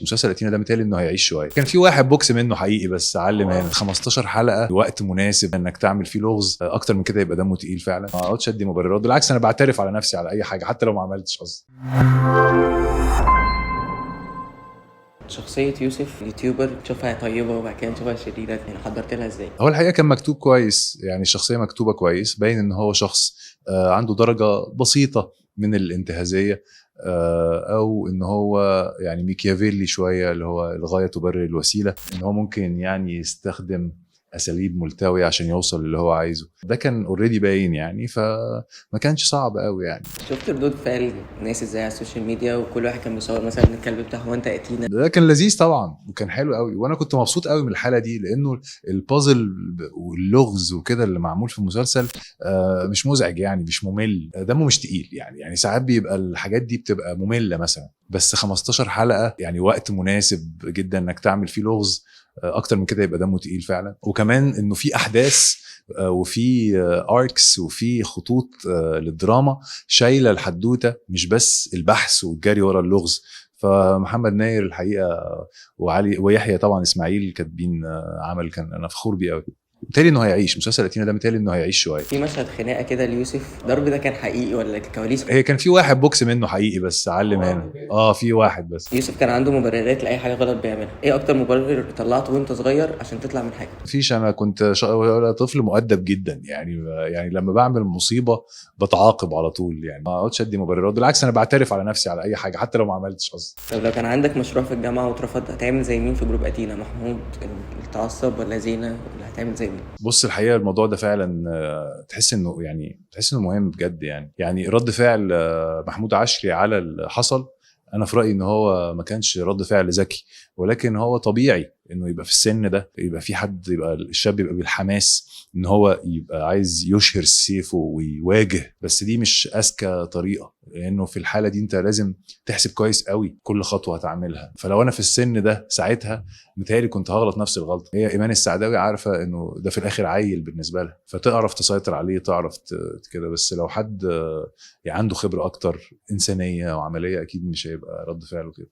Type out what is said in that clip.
مسلسل اتينا ده متهيألي انه هيعيش شوية. كان في واحد بوكس منه حقيقي بس علم هنا. 15 حلقة وقت مناسب انك تعمل فيه لغز، اكتر من كده يبقى دمه تقيل فعلا. ما اقعدش ادي مبررات، بالعكس انا بعترف على نفسي على اي حاجة حتى لو ما عملتش اصلا. شخصية يوسف YouTuber تشوفها طيبة وبعد كده تشوفها شريرة، يعني حضرت لها ازاي؟ هو الحقيقة كان مكتوب كويس، يعني الشخصية مكتوبة كويس، باين ان هو شخص عنده درجه بسيطة من الانتهازيه، او ان هو يعني ميكيافيلي شوية، اللي هو الغاية تبرر الوسيلة، ان هو ممكن يعني يستخدم اساليب ملتويه عشان يوصل للي هو عايزه. ده كان already باين يعني، فما كانش صعب قوي يعني. شفت ردود فعل الناس ازاي على ال social media، وكل واحد كان بيصور مثلا الكلب بتاعه هو انت اتينا؟ ده كان لذيذ طبعا وكان حلو قوي، وانا كنت مبسوط قوي من الحالة دي، لانه البازل واللغز وكده اللي معمول في المسلسل مش مزعج يعني، مش ممل، دمه مش تقيل يعني. يعني ساعات بيبقى الحاجات دي بتبقى مملة مثلا، بس 15 حلقة يعني وقت مناسب جدا انك تعمل فيه لغز، اكتر من كده يبقى دمه تقيل فعلا. وكمان انه في احداث وفي arcs وفي خطوط للدراما شايله الحدوتة، مش بس البحث والجري ورا اللغز. فمحمد ناير الحقيقة وعلي ويحيى طبعا اسماعيل كاتبين عمل كان انا فخور بيه قوي. متهيألي انه هيعيش مسلسل اتينا ده، متهيألي انه هيعيش شوية. في مشهد خناقه كده ليوسف، ضرب ده كان حقيقي ولا الكواليس؟ هي كان في واحد بوكس منه حقيقي بس علم هنا، في واحد بس. يوسف كان عنده مبررات لاي حاجة غلط بيعملها، ايه اكتر مبرر طلعته وانت صغير عشان تطلع من حاجة؟ مفيش، انا كنت طفل مؤدب جدا يعني لما بعمل مصيبة بتعاقب على طول يعني، ما اقعدش ادي مبررات، بالعكس انا بعترف على نفسي على اي حاجة حتى لو ما عملتش اصلا. طب لو كان عندك مشروع في الجامعة واترفض، هتعمل زي مين في group اتينا؟ محمود اللي اتعصب ولا زينة، ولا هتعمل زي مين؟ بص الحقيقة الموضوع ده فعلا تحس انه يعني تحس انه مهم بجد يعني. يعني رد فعل محمود عشري على اللي حصل، انا في رايي ان هو ما كانش رد فعل ذكي، ولكن هو طبيعي انه يبقى في السن ده يبقى في حد، يبقى الشاب يبقى بالحماس ان هو يبقى عايز يشهر سيفه ويواجه، بس دي مش اذكى طريقه، لانه في الحالة دي انت لازم تحسب كويس قوي كل خطوة هتعملها. فلو انا في السن ده ساعتها متهيألي كنت هغلط نفس الغلطة. هي ايمان السعداوي عارفه انه ده في الاخر عيل بالنسبة لها، فتعرف تسيطر عليه، تعرف كده. بس لو حد يعني عنده خبره اكتر انسانيه وعملية، اكيد مش هيبقى رد فعله كده.